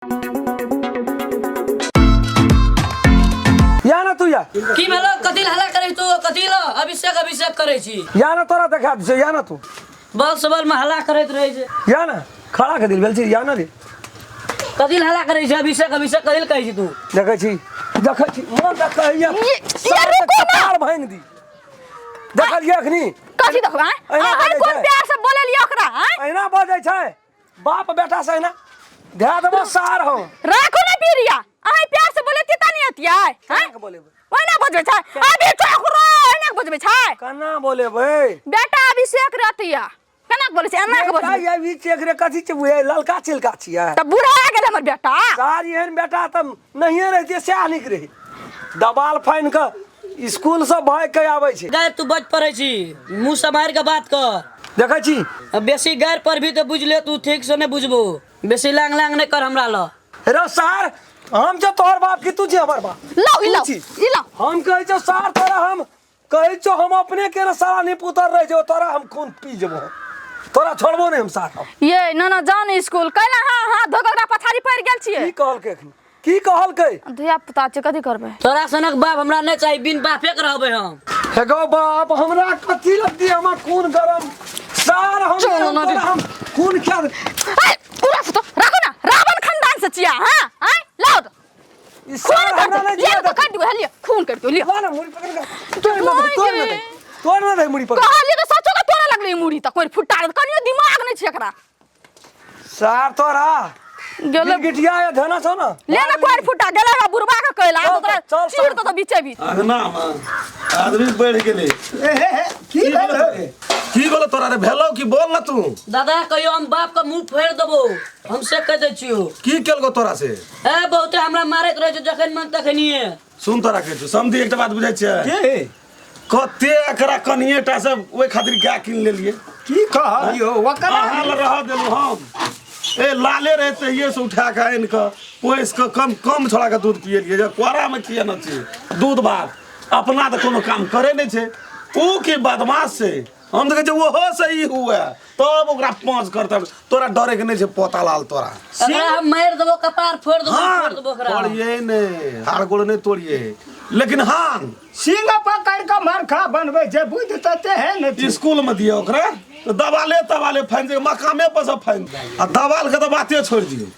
या ना तू या। की भेलो? कथी हल्ला करै तू? कथी ल अभिषेक अभिषेक करै छी? या ना, तोरा देखा दै या ना तू। बल सबल में हल्ला करैत रहै छै। या ना, खड़ा के दिल भेल छी, या ना रे। कथी हल्ला करै छै? अभिषेक अभिषेक कथी कहै छी तू? देखै छी, देखै छी, मन तऽ कहैया ये रुको ना। कपार भांगि दी। देखलियै अखनी? कथी देखबै? अहिना अहाँ बजै कोन छै। प्यार से बोललियै ओकरा, आँय? अहिना बजै छै बाप बेटा से, अहिना धए देबो सार हम। राखू ने पीरिया, अहाँ प्यार से बोले तिता नहीं अतियै, आँय? केना के बोलेबै? ओहिना बजबै छै अभिषेक रो, ओहिना बजबै छै। केना बोलेबै? बेटा अभिषेक रहतिया, केना के बोलै छै? एना के बजबै। ये भी चेक रे, कथी छै बुझै? ललका चिलका छियै। तऽ बूढ़ा गेल हमर बेटा। सार एहन बेटा तऽ नहिए रहितियै सएह नीक रहै। दबाल फानि कऽ स्कूल से भागि के आबै छै। गाय तू बच पड़ै छी, मुँह सम्हारि के बात कर। देखै छी? अब बेसी गारि पर भी तऽ बुझि ले, तू ठीक से नहि बुझबो। बेसी लांग लांग नहि कर हमरा लग। रे सार, हम जो तोहर बाप की तू छी हमर बाप? लाउ, ई लाउ। तू छी। ई लाउ। हम कहै छौ सार तोरा, हम कहै छौ हम अपने के रे सारा नहीं पुतर रह जेबो, तोरा हम खून पी जेबो, तोरा छोड़बो नहीं हम सार हम। ये ना ना जान स्कूल कैला? हाँ हाँ, धोके ओकरा पछाड़ी पड़ि गेल छियै। की कहलकै एखन? की कहलकै? धिया पुता छै, कथी करबै? तोरा सनक बाप हमरा नहि चाही, बिन बापे के रहबै हम। हे गो बाप, हमरा कथी लगती? हमरा खून गरम सार हम। चलो ना रे। तोरा हम खून क्या ए, पूरा से तो राखो ना, रावण खानदान से छिया। हां, आय लाओ तो। ई खून सार कर हमरा दे नहीं लिया जिया तो देतै। कर दियो, लिया खून कर दियो, लिया। ला ना मुड़ी पकड़ के, तोड़ ना दे, तोड़ ना दे, तोड़ ना दे मुड़ी पकड़। कहलिए तो सचो के तोरा लगले मुड़ी त कोई फुटा दे, कनियो दिमाग नहीं छै एकरा। सार तोरा गेले। गिटिया या धना छौ ना। ले ना, कोई फुटा गेले रा बुढ़बा के कहला। चल, तोरा चल, चीर तो बीचे बीच। अंगना में आदमी बढ़ गेलै। ए हे हे, की भेल? की भेलो तोरा रे? भेलो की? बोल ना तू। दादा, कहियो हम बाप के मुंह फेर देबो, हम से कह दै छियो। की केलको तोरा से? ए, बहुते हमरा मारैत रहै छै जखन मन तखनिए। सुन, तोरा कहै छौ समझी, एकटा बात बुझै छियै? के? कते एकरा कनिए टा से ओहि खातिर गाय कीन लेलिए। की कहलियो ओकरा? अहाँ लग रह देलहुँ हम। ए लाले रहे तहिए से उठा कऽ आनि कऽ पोसि कऽ कम कम छोड़ा कऽ दूध पियलियै जे कोरामे किए न छै दूध भात। अपना तऽ कोनो काम करे नहि छै। ऊ की बदमाश छै, हम तऽ कहै छियै ओहो से ई हुए तब ओकरा पाँच करतै। तोरा डरे के नहि छै पोता लाल तोरा। एकरा हम मारि देबो, कपार फोड़ देबो। हाँ। फोड़ देबो ओकरा। तोड़िए नहि, हाड़ गोड़ नहि तोड़िए, लेकिन हाँ। सिंह पकड़ कऽ मरखा बनबै छै, बुद्धि तऽ तेहे ने छै। स्कूल में दिए ओकरा तऽ दबाले तबाले फाइन जे मकामे पर से फाइन आ दबाल के तऽ बाते छोड़ि दियौ।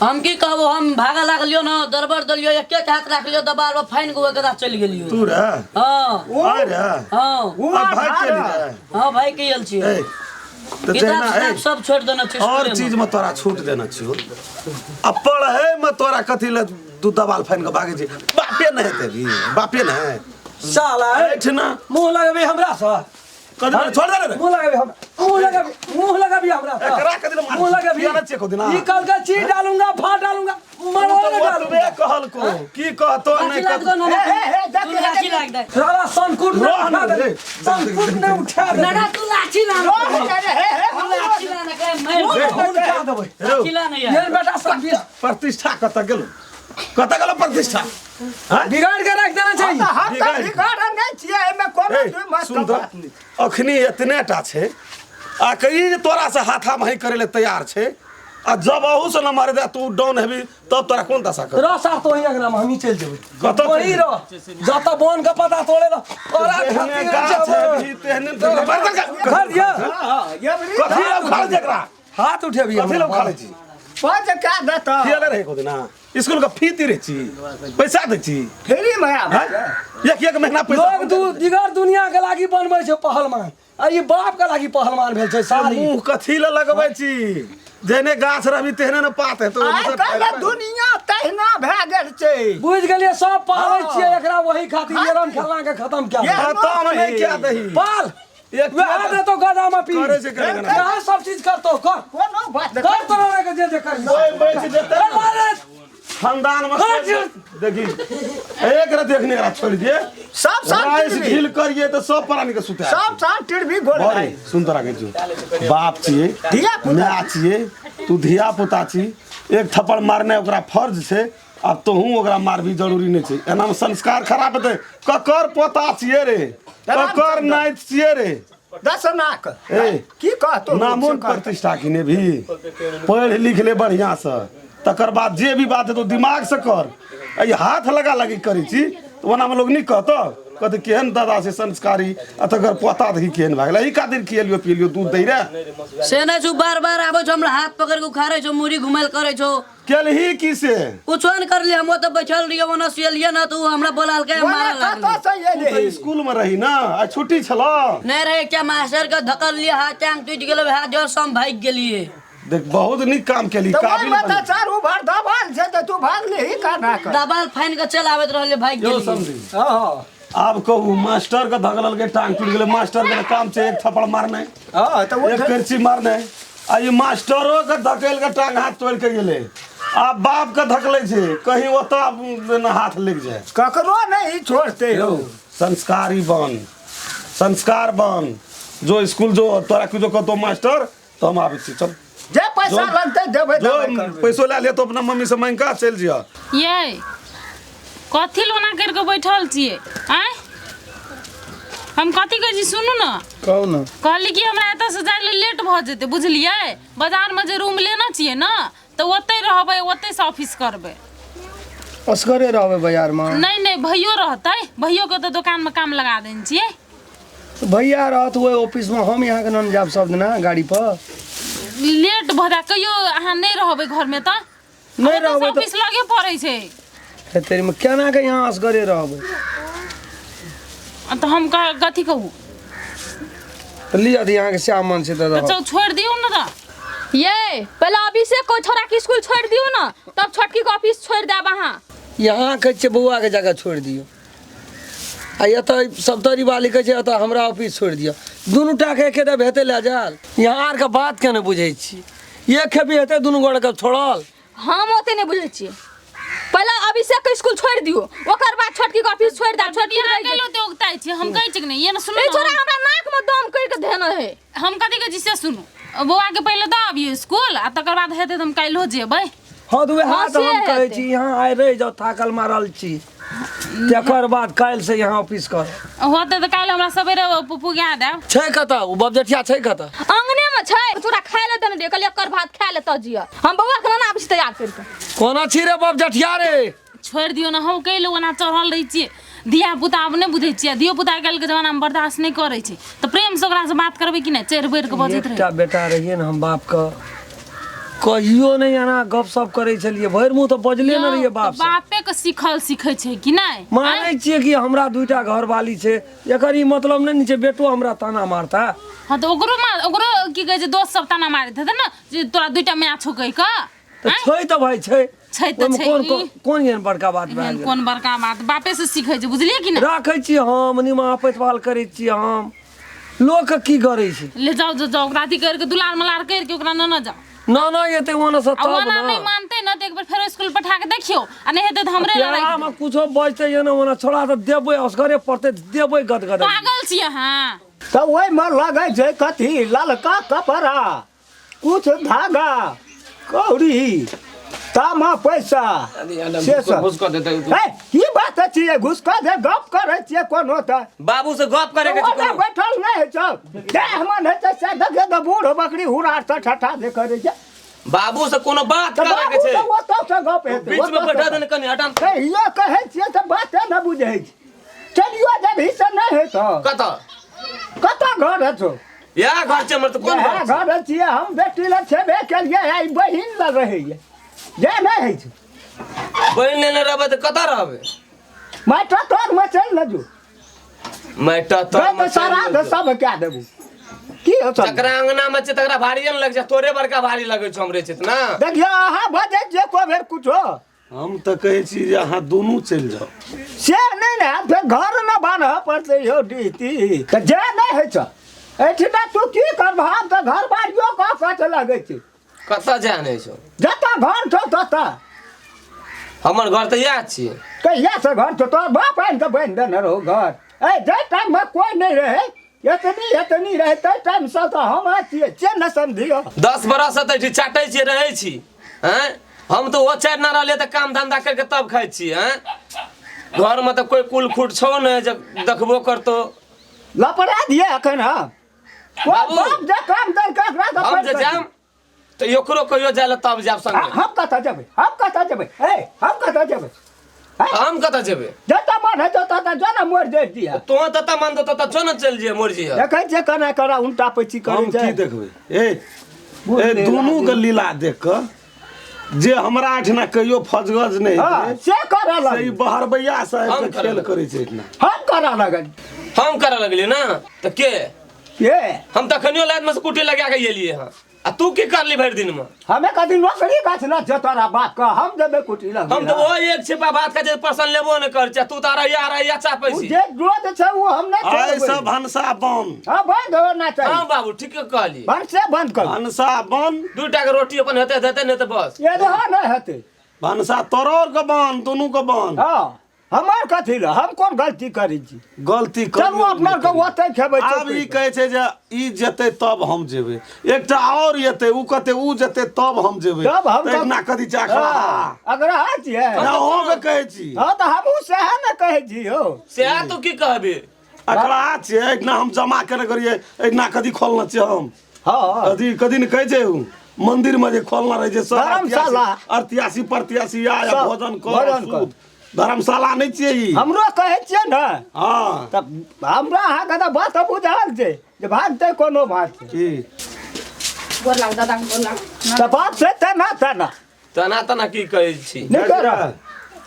हम की कहबो, हम भागे लागलियो न, दरबर देलियो, एक एक हाथ राखलियो दबाल पर, फाइन के ओकरा चलि गेलियो। तू रे? हाँ। आय रे? हाँ। ओ आ भाग अठारह। चली रे? हाँ, भाई के आयल छियै। ए तऽ किताब जहिना तिताब ए सब छोड़ि देने छियै और स्कूलेमे। चीज में तोरा छूट देना छियो आ पढ़े में तोरा कथी ले दू दबाल फाइन के भागे छी? बापे नहीं हेतै भी, बापे नहीं है। साला एहिठिना मुंह लगबे हमरा से? कथी भेलै? छोड़ दे रे। मुंह लगबे हमरा, मुंह लगबे, मुंह लगबे हमरा से। एकरा कथी ले मारै? मुंह लगबी? किया ना चेक होती ना? ई कल के चीज डालूंगा, फा डालूंगा, मरवा तू के तऽ डालूंगा। ओतबे कहलको की कहतो लाठी नहि लाग कहतो। दो ना। हे, हे, हे, देख, तू लाठी लाग दे। साला सनकुट ने रह उठा ना दे, रे। सनकुट ने उठा दे। ना ना, तू लाठी लान। रोह रे, हे, हे, तू लाठी लान, एकरा मारि खून देबो। खा देबै। रौ, लाठी लान यार। ये बेटा सब बीस प्रतिष्ठा कतऽ गेलो? कतऽ गेलो प्रतिष्ठा? हाँ? बिगाड़ के रख देना चाहिए। हम तऽ बिगाड़। बिगाड़ल नहि छियै, एहिमे कोनो ए, दुइ मत सुन के तऽ बात नहि। अखनी एतने टा छै आ कही जे तोरा से हाथा मही करे ले तैयार छै आ जब अहू से न मारे दे, तू डाउन हेबी तब तोरा कोन दशा कर? रह सार तो ही अंगना में, हमही चलि जेबै। कतऽ चलि वही रह जतऽ बोन के पता तोड़े रह तोरा जेहने खातिर गाछ जेबै। हेबी तेहने घर दिया। हाँ, ये बड़ी कथी लए उखाड़ै छै एकरा? हाथ उठेबी? कथी लए उखाड़ै छी? पाँच कए देतऽ? किया रहे को दिना स्कूल के फी ती रहे छी, पैसा दै छी? फ्री मे आबै हैं? छै। एक एक महीना पैसा। लोग दू दिगर दुनिया के लागी बनबै छै पहलवान आ ई बाप के लागी पहलवान भेल छै सारी। मुंह कथी लए लगबै छी? जेहने गाछ रहबी तेहने ने पात हेतौ। आइ काल्हि दुनिया तहिना भए गेल छै। बुझि गेलियै, सब पालै छियै एकरा वही खातिर। हाँ। ये राम खेलना के खत्म क्या? ये खतम नहि क्या दही। पाल एक वएह देतो गदा में पी। करै छै करे ना। वएह सब चीज करतो, कर। कोनो बात नहि। कर तोरा के जे जे करी। ओइ बचि जेतै ने। मारे। खानदान में हट। देखी, एक रति अखनी एकरा छोड़ि दिए, सब साल राइस टिरबी। ढील करिए तऽ सब प्राणी के सुता। सब साल टिरबी गोल। बड़े सुन, तोरा कहै छियौ, बाप छियै, धिया-पुता। माय छियै, तू धिया पुता छी। एक थप्पड़ मारनाइ ओकरा फर्ज छै। आब तोहूँ ओकरा मारबी जरूरी नहि छै। एनामे संस्कार खराब हेतै। ककर पोता छियै रे? ककर नाति छियै रे? दसनाक। ए की कहतो? नामो प्रतिष्ठा किने भी, पढ़ि लिख ले बढ़िआँसँ। तकर बाद जे भी बात हेतौ दिमाग से कर। एहि हाथ लगा लगी करै छी तऽ ओनामे लोक नीक कहतौ, कहतै केहन दादा छै संस्कारी, आ तकर पोता देखी केहन भए गेलै। एहि खातिर खिएलियो पिएलियो दूध दै रे। से नहि छौ, बार बार आबै छौ, हमरा हाथ पकड़ि के उखाड़ै छौ, मुड़ी घुमायल करै छौ। केलही की से? कुछो नहि करलियै, हम ओतऽ बैठल रहियै, ओना सुतलियै ने तऽ ओ हमरा बोलालकै, मारऽ लागलै। कतऽ से तू तऽ एलही? स्कूल में रही ना, आइ छुट्टी छलौ? नहि रहै, एकटा मास्टर के धकललियै, हाथ टांग टूटि गेलै, वएह डर से हम भागि गेलियै। देख बहुत नीक काम केली, तऽ काबिल ओहिमे तऽ बनी। चारू भर दबाल छै तऽ तू भागलिही केना कऽ? दबाल फानि के चलि आबैत रहलियै, भागि यौ गेलियै। समझी। हँ आब कहू, मास्टर के धकलकै, टांग टूटि गेलै, मास्टर के तऽ काम छै एक थप्पड़ मारनाइ, हँ तऽ एक करची मारनाइ, आ ई मास्टरो के धकेल के टांग हाथ तोड़ि के गेलै। आब बाप के धकलै छै कहीं ओतऽ न हाथ लागि जाय। ककरो नहीं छोड़ते। यौ संस्कारी बन, संस्कार बन, जो स्कूल जो तोरा किछो कहतौ मास्टर तऽ हम आबै छी, चल। जे पैसा लगतै देबै, जो देबै करबै। पैसो लए लिअ तऽ अपना मम्मी से मांगि कऽ चलि जइह। ये कथी लोना करि कऽ बैठल छियै? आँय, हम कथी कहै छी सुनू ने। कहू ने। कहली कि हमरा एतऽसँ जाइ लए लेट भऽ जेतै, बुझलियै? बाजारमे जे रूम लेने छियै ने तऽ ओतहि रहबै, ओतहिसँ ऑफिस करबै। असगरे रहबै बाजारमे? नहि नहि, भैयो रहतै, भैयोके ओतऽ दोकानमे काम लगा देने छियै। भैया रहत ओहि ऑफिसमे, हम यहाँके नन जायब सब दिना गाड़ी पर। लेट भऽ जायत, कहियो अहाँ नहि रहबै घरमे तऽ नहि ओतऽसँ रहबै तऽ ऑफिस लगे पड़ै छै। हे तेरीमे, केना के यहाँ असगरे रहबै? आ तऽ हम कथी कहू? तऽ लिअ तऽ यहाँके सएह मन छै तऽ तऽ रहब। चल छोड़ि दियौ ने तऽ। ये पहले अभिषेक को छोड़ा के स्कूल छोड़ दियो ना, तब छोटकी के ऑफिस छोड़ देब अहाँ। यहाँ कहै छियै बौआके जगह छोड़ि दियौ, आ एतऽ सप्तरी वाली कहै छै एतऽ हमरा ऑफिस छोड़ि दियौ। दुनू टाके एकेटा हेतै लए जायल। यहाँ आरके बात के नहि बुझै छी, एक खेपी हेतै दुनू गोटेके छोड़ल। हम ओते नहि बुझै छियै, पहले अभिषेक के स्कूल छोड़ दियो, ओकर बाद छोटकी के ऑफिस छोड़ देब। छोटकी अहाँ रहि कैला जेतै। ओते उगताइ छी? हम कहै छी कि नहि, ये ने सुनू ए ने, छोरा हमरा नाक में दम करि के धेने है। हम कथी कहै छी से सुनू, बौआके पहिले दऽ अबियौ स्कूल आ तकर बाद हेतै तऽ हम काल्हिओ जेबै। हँ तऽ वएह हँ, तऽ हम से कहै हेतै। छी, यहाँ आइ रहि जाउ, थाकल मारल छी, तकर बाद काल्हि से यहाँ ऑफिस कर। होतै तऽ काल्हि हमरा सवेरे पुगा देब। छै कतऽ ओ बबजेठिया? छै कतऽ? अंगने में छै, छोरा खाय ले देने रहियै, कहलियै एकर भात खाय ले तऽ जिय। हम बौआ के नाना आबै छी तैयार करि के। कोना छी रे बबजेठिया रे? छोड़ि दियौ ने, हम कैले ओना चढ़ल रहै छियै। धिया पुता आब नहि बुझै छियै, धियो पुता आइ काल्हिके जमानामे बर्दाश्त नहि करै छै, तऽ प्रेमसँ ओकरासँ बात करबै कि नहि? चढ़ि बढ़ि कऽ बजैत रहै। एकटा बेटा रहियै ने हम, बापके कहियो नहि एना गपशप करै छलियै, भरि मुँह तऽ बजले ने रहियै बाप से। बापे के सिखल सिखै छै कि नहि? मानै छियै कि हमरा दुइटा घरवाली छै, एकर ई मतलब नहि ने छै बेटो हमरा ताना मारता। हँ तऽ ओकरो ओकरो की कहै छै दोस्त सब ताना मारैत हेतै ने जे तोरा दुइटा माय छौ कहि कऽ। तऽ छै तऽ भाइ छै, छै तऽ ओहिमे छै। कोन ई। कोन एहन बड़का बात भए एहन गेल? कोन बड़का बात, बापे से सीखै छै, बुझलियै कि नहि? राखै छी हम, निमा पैतवाल करै छी हम, लोक की करै छै? ले जाओ, जाओ जाओ, ओकरा अथी करके दुलार मलार करके ओकरा नना जाओ। ना ना एतै ओना से आ तब ओना ना नहि मानतै ने तऽ एक बेर फेरो स्कूल पठा के देखियौ, आ नहि हेतै तऽ हमरे लग राखि प्यालामे कुछो बजतै एना ओना, छोड़ा तऽ देबै, असगरे पड़तै तऽ देबै गदगद। पागल छी अहाँ। तऽ ओहिमे लगै छै कथी ललका कपड़ा, कुछ धागा कौड़ी तामा पैसा से सब। घुस कऽ देतै। हे, की बात छियै घुस कऽ दे? गप करै छियै कोनो तऽ बाबू से गप करे के छै ओतऽ कोनो। बैठल नहि होइ छौ, देह मन होइ छै से देखियौ तऽ बूढ़ बकरी हुरार से ठठा जे करै छै। बाबू से कोनो बात तऽ करे के बाबू छै। तऽ ओतऽ से गप हेतै। बीच में ओतऽ से बैठा देने कनी हटा। कहियो कहै छियै तऽ बाते नहि बुझै छै। चलियो जब से नहि हेतौ। कतऽ कतऽ घर छौ? इएह घर छै हमर, तऽ कोन इएह घर छै? घर छियै। हम बेटी लग छेबे केलियै, आ ई बहिन लग रहैये जे नहि होइ छै। बहिन लेने रहबै तऽ कतऽ रहबै? माटि तोरमे चलि ने जो। माटि तर गै तऽ श्राद्ध सब कए देबू की हो चल। जकरा अंगना में छै तकरा भारिये ने लग छै, तोरे बड़का भारी लगै छौ हमरे छै ना। देखियौ अहाँ बजै छियै कोइ बेर कुछो। हम तऽ कहै छी जे अहाँ दुनू चलि जाउ। से नहि ने, फेर घर ने बान्हऽ पड़तै यौ डीती तऽ जे नहि होइ छौ एहिठिना। तू की करबह? हम तऽ घर बारियो कऽ कट लगै छै। कतऽ जाय नहि छौ? जतऽ घर छौ ततऽ। हमर घर तऽ इएह छियै। कहियासँ घर छौ? तोहर बाप आनि कऽ बान्हि देने रहौ घर। ए जाहि टाइममे कोइ नहि रहै, एतनी एतनी रहै, ताहि टाइमसँ तऽ हम छियै से ने समझियौ। 10 बरससँ तऽ एहिठाम चाटै छियै, रहै छी। आँय, हम तऽ ओहो चाटि नहि रहलियै तऽ काम धन्धा करिके तब खाइ छी। आँय, घरमे तऽ कोइ कुल खुट छौ नहि जे देखबो करतौ। लपड़ा दिए एखन हम बाबू। बाप जे काम देलकै एकरा तऽ हम जे पैर जायब तऽ एकरो कहियो जाय लए तब जायब संगे। हम कतऽ जेबै, हम कतऽ जेबै, ए हम कतऽ जेबै, हम कतऽ जेबै? जतऽ मन हेतौ ततऽ जो ने, मोर जोड़ि दिहऽ। तो ततऽ मन देतौ ततऽ जो ने, चलि जइहे, मरि जइहे। देखै छियै केना केना उल्टा पैची करै हम छै। की देखबै? ए ए दुनू के लीला देख कऽ जे हमरा एहिठिना कहियो फजगज नहि हँ हेतै, से करऽ से ई लगल। बहरबैया से आबि हम कऽ करऽ खेल लगल। करै छै एहिठिना। हम करऽ लगल। हम करऽ लगलियै ने तऽ के के हम तऽ अखनियो लाइनमे से कुटी लगा कऽ एलियै हँ, आ तू की करली भरि दिनमे? हमे कथी नौकरी गाछ न छै तोरा बाप के, हम देबै कुटी लग। हम तऽ ओहो एक छिपा भात खाइ छै, परसन लेबो नहि करै छै, तू तऽ अरैया अरैया चापै ओ छी। जे रोज छै ओ हम नहि आइ छोड़बै। से भनसा बंद। हँ, बंद होना चाही। हँ बाबू, ठीके कहली। भनसे बंद करू। भनसा बंद। दूटा के रोटी अपन हेतै हेतै, नहि तऽ बस। ये रह नहि हेतै। भनसा तोरो के बंद, दुनू के बंद। हँ, हमर कथी लए, हम कोन गलती करै छी? गलती चलू करियौ, अपना नहि के करियौ। ओतै खेबै। आब ई कहै छै जे ई जेतै तब हम जेबै, एकटा आओर एतै उ कहतै उ जेतै तब हम जेबै। तब हम तऽ एहिठिना कथी छै अखरा? अगरा छियै। ना, अहूँ के कहै छी। हँ तऽ हमहूँ सएह ने कहै छी यौ। सएह तू की कहबी? अखरा छियै। एहिठिना हम जमा केने करियै, एहिठिना कथी खोलने छियै हम? हँ, कथी कथी ने कहै छै उ मंदिर में जे खोलना रहै छै सब धर्मशाला। अरतियासी परतियासी आ सब भोजन कर भोजन कर। सूद। धर्मशाला नहि छियै ई। हमरो कहै छियै ने। हँ, तऽ हमरा अहाँके तऽ बात बुझल छै जे भागतै कोनो बात छै। की गोर लाग दादा, गोर लाग। तऽ बात छै तेना तेना। तना तना की कहै छी? नहि करऽ।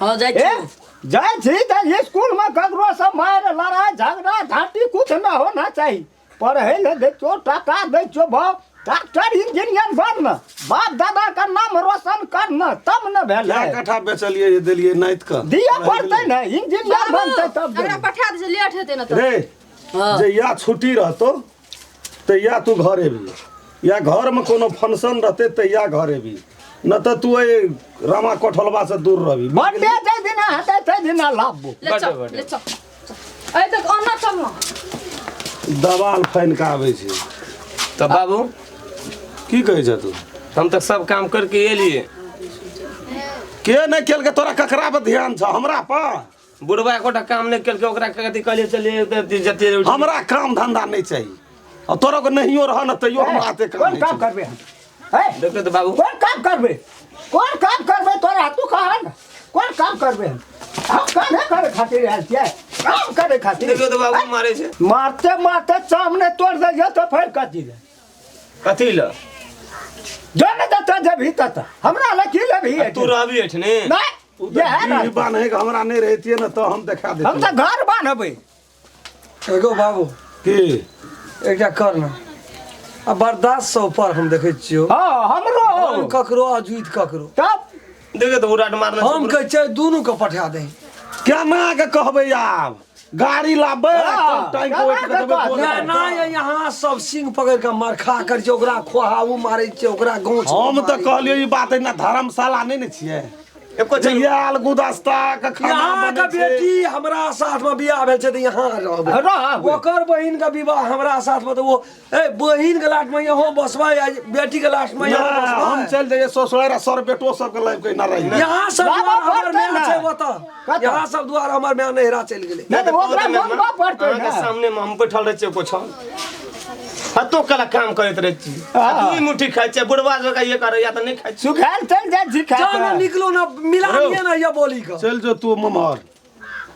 हँ, जाइ ए छी। जाइ छी तऽ इसकुलमे ककरोसँ मारि लड़ाइ झगड़ा झाँटी कुछ न होना चाही। पढ़ै लए दै छियौ, टाका दै छियौ, भाव डॉक्टर इंजीनियर बन न, बाप दादा के नाम रोशन कर न, तब न भेलै। कए कट्ठा बेचलियै जे देलियै नाति के? दिअ पड़तै ने, इंजीनियर बनतै तब एकरा देबै। पठा दे, लेट हेतै ने तऽ। रे हँ। जे या छुट्टी रहतो तऽ या तू घर एबही, या घरमे कोनो फंक्शन रहतै तऽ या घर एबही, न तऽ तू एहि रामा कोठलबा से दूर रहबी। बर्थडे जाहि दिना हेतै ताहि दिना लाबू। ले चल। बड्डे। ले चल, अरे तक ओना चल ना। दबाल फानि कऽ आबै छै। तऽ बाबू की कहै छ तू? हम तऽ सब काम करके एलियै। के नहि केलकै? तोरा ककरा पर ध्यान छ? हमरा पर? बुढ़बा एकोटा काम नहि केलकै, ओकरा कथी कहलियै चलियै जते। हमरा काम धंधा नहि चाही, आ तोरो के नहियो रह न तैयो हमरा एते काम कोन नहि काम छै। करबै हम? हे, देखियौ तऽ बाबू। कोन काम करबै, कोन काम करबै? तोरा तू कह ने कोन काम करबै हम? हम कामे करे खातिर आयल छियै, काम करे खातिर। देखियौ तऽ बाबू, मारै छै। मारते मारते सामने तोड़ दैय तऽ फेर कथी लए? कथी लए? जो ने जतऽ जेबही ततऽ, हमरा लए की लेबही? आ तू रहबी एठने? नहि। उ जे है तऽ ने डीह बान्है के हमरा नहि रहितियै ने तऽ हम देखा हम देतियै। तऽ घर बान्हबै। एगो बाबू। की? एकटा कर ने, आ बर्दाश्त से ऊपर हम देखै छियौ। हँ, हमरो। हम ककरो अजूत ककरो। तब देखियौ तऽ उराट मारने छै। हम कहै छियै दुनू के पठा दही। केना के कहबै? आब गाड़ी लाबै हँ, तब टाइम के ओइठ के देबै। केना के बोझ। ना ना, यहाँ सब सिंह पकड़ के मरखा करै छै, ओकरा खोहाउ मारै छै, ओकरा गाँव हम तऽ कहलियै ई बात, एहिना धर्मशाला नहि ने छियै एको जे आयल गुदस्ता के खाना यहाँ के बनै छै। बेटी हमरा साथ में बियाह भेल छै तऽ यहाँ रहबै। रहबै। ओकर बहिन के विवाह हमरा साथ में तऽ ओ ए बहिन के लाट में यहाँ बसबै आ बेटी के लाट में यहाँ ना, हम बसबै। चलि जइयै ससुरारि आ सर बेटो सबके लाबि के एना रही। यहाँ सब लाबऽ दुआर हमर पड़तै माय ने। छै ओतऽ। कतऽ? यहाँ सब दुआर हमर माय नैहरा चलि गेलै। नहि तऽ ओकरा मनबऽ पड़तै अहाँके ने। सामने मे हम बैठल रहै छियै, कुछो हतो कला काम करैत रहै छी आ दुई मुट्ठी खाइ छियै। बुढ़वा जकाँ ये करैया तऽ नहि खाइ छी। सुखायल चलि जाइ छी जा खाय ना कऽ। निकलो ना, मिला लिये ना ये बोली के। चलि जो तू ममहर,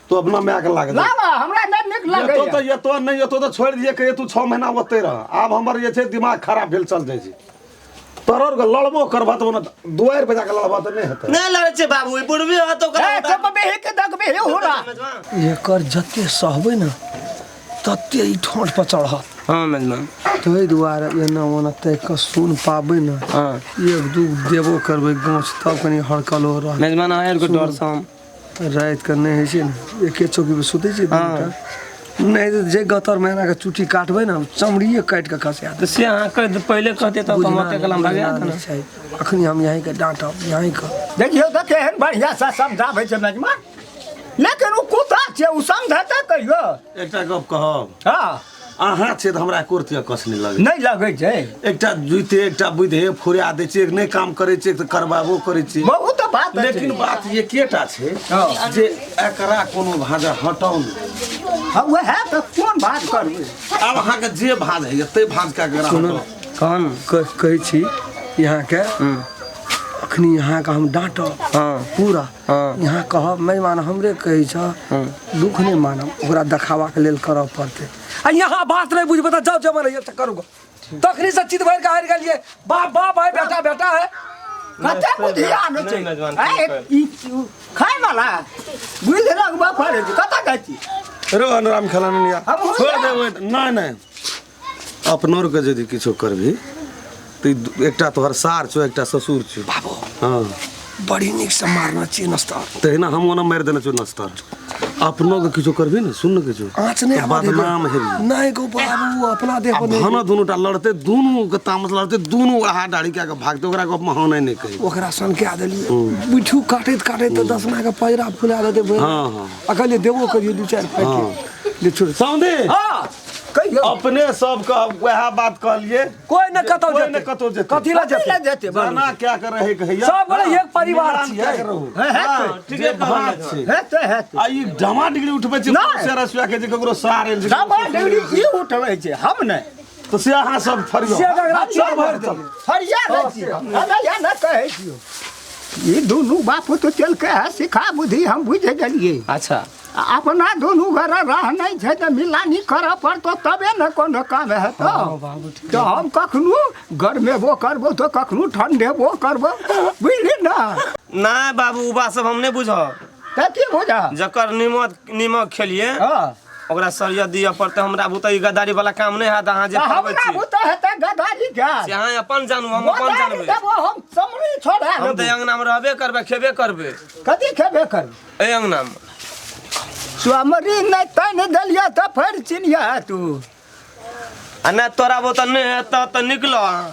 तू अपना माय के लाग लाबऽ, हमरा नहि नीक एतो लगैया। तऽ एतो नहि, एतो तऽ छोड़ि दियै, कहियै तू 6 महीना ओतै रह। आब हमर जे छै दिमाग खराब भेल चल जाइ छै। तोहर के लड़बो करबह तऽ ओना दुआरि पर जाके लड़बह तऽ नहि हेतै। नहि लड़ै छै बाबू, ई बुढ़बे हतो ए चपबही के देखबही हुरा। एकर जते सहबै ने तते ई ठोंठ पर चढ़त। हँ मेजमान। ताहि दुआरे एना ओना ताकि कऽ सुन पाबै ने। हँ। एक दू देबो करबै गाँछ तब कनि हड़कलो रहत। मेजमान, अहाँ के डर से हम राति के नहि होइ छै ने, एके चौकी पर सुतै छियै दुनूटा। नहि तऽ जे गतर महीना के चुट्टी काटबै ने, हम चमड़िए काटि कऽ खसा तऽ से अहाँ कह पहिले कहते तब हम ओते कलम भगा देब। देने। चाही अखनी हम यहीं के डाँटब यहीं के। देखियौ तऽ केहन बढ़िआँसँ समझाबै छै मेजमान, लेकिन ओ कुत्ता छै, ओ समझेतै कहियो? एकटा गप कहब? हँ। अहाँ छियै तऽ हमरा एको रत्ती कस नहि लगै। नहि लगै छै। एकटा जुइते एकटा बुद्धि फुरा दै छियै, नहि काम करै छियै तऽ करबाबो करै छियै। बहुत बात छै। लेकिन बात एकेटा छै हँ। जे एकरा कोनो भाजा हटाउ नहि। हँ, उएह तऽ कोन बात करबै? आब अहाँके जे भाज होइए ताहि भाज कए कऽ एकरा हटाउ। कौन कहै छी यहाँ के अखनी यहाँ के हम डांटब हाँ पूरा। हाँ। यहाँ कहब मेजबान हमरे कहै छ, दुख नहीं मानब, ओकरा देखावा के लेल करऽ पड़तै। आ यहाँ बात नहीं बुझबै तऽ जाउ जमा रहिए करू तखनी से चित भरि के हारि गेलियै। बाप बाप है, बेटा बेटा है। कते बुद्धि आनै छै खाय वाला बुझि रखबा पड़ै छै। कतऽ जाइ छी रो अनुराम खेला नहीं यार, हमहूँ छोड़ जायब। दे। नहीं नहीं, अपनो के यदि किछो करबी तो एकटा तोहर सार छौ, एकटा ससुर छौ। बाबू हाँ बड़ी नीक से मारना चाहिए नस्तर। तहिना हम ओना मारि देने छौ नस्तर। अपनो के किछो करबी ने, सुन ने किछो आँच नहीं तो बदनाम हेबी। नहीं गो बाबू, अपना देह पर नहीं। भन दुनू टा लड़ते, दुनू के तामस लड़ते, दुनू अहा डाढ़ी कए के भागते, ओकरा गप में हाँ नहीं नहीं कही। ओकरा सनका देलियै, बिठू काटैत काटैत तऽ दसमा के पजरा फुला देतै भरि। हाँ हाँ आ कहलियै देबो करियौ 2-4 पैकेट ले छोड़। समझे हाँ कहियौ अपने सब के वएह बात कहलिए, कोई न कतौ कोई जेतै। न कतौ जेतै। कथी ला जेतै? जेतै जाना क्या कर रहे कहिया सब गोटे एक परिवार मिलान छियै। क्या कर रहू हेतै जे भात छै हेतै हेतै। आ ई डमा डिग्री उठबै छै नहि। से रसुआ के जे ककरो सार एल छै डबल डिग्री की उठबै छै हम नहि, तो से अहाँ सब फरियो से अगर चल भरि देलियै। फरिया दै छियै हम या न कहै छियौ। ई दुनू बापू तो चलके है सिखा बुद्धि हम बुझि गेलियै। अच्छा अपना दुनू घर रहनै छै तऽ मिलानी करऽ पड़तौ तबे ने कोनो काम हेतौ। तऽ हम कखनो गरमेबो करबो तऽ कखनो ठंडेबो करबो, बुझली ना? ना बाबू उ बात सब हम नहीं बुझब। तऽ की बुझब? जकर निमक निमक खेलिए हाँ ओकरा सरिया दिअ पड़तै। हमरा बुते ई गद्दारी वाला काम नहीं हैत। अहाँ जे तऽ करबै हमरा छी बुते हेतै गद्दारी के? से अहाँ अपन जानू, हम अपन गद्दारी जानबै। देबो हम समरी छोड़ा हम तऽ लेबो। अंगना में रहबे करबै, खेबे करबै। कथी खेबे करबै? एहि अंगना में स्वामरी नहि तैन देलियै तऽ फेर चिन्हिया तू। आ नहि तोरा बुते नहि हेतौ तऽ निकलो अहाँ।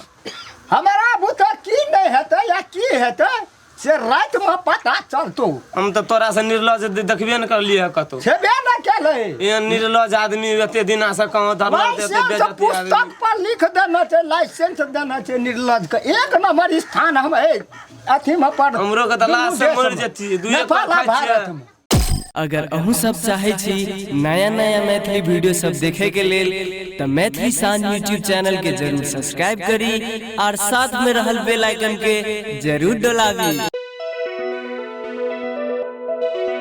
हमरा बुते की नहि हेतै या की हेतै से रातिमे पता चलतौ। हम तऽ तोरा से निर्लज देखबे ने करलियै है कतौ। छेबे ने केलै। एहन निर्लज आदमी एते दिना से कहाँ धरल एते लाइसेंस बेइज्जती पुस्तक आदमी। पर लिख देना छै, लाइसेंस देना छै निर्लज के। एक नंबर स्थान हम अथी में पर हमरो के तऽ लाज से मरि जेतियै, दुइये नेपाल पर खाइ छियै। भारत में। अगर अहूँ सब चाहे छी नया नया मैथिली वीडियो सब देखे के लेल तऽ मैथिली शान यूट्यूब चैनल के जरूर सब्सक्राइब करी और साथ में रहल बेल आइकन के जरूर डोलाबी।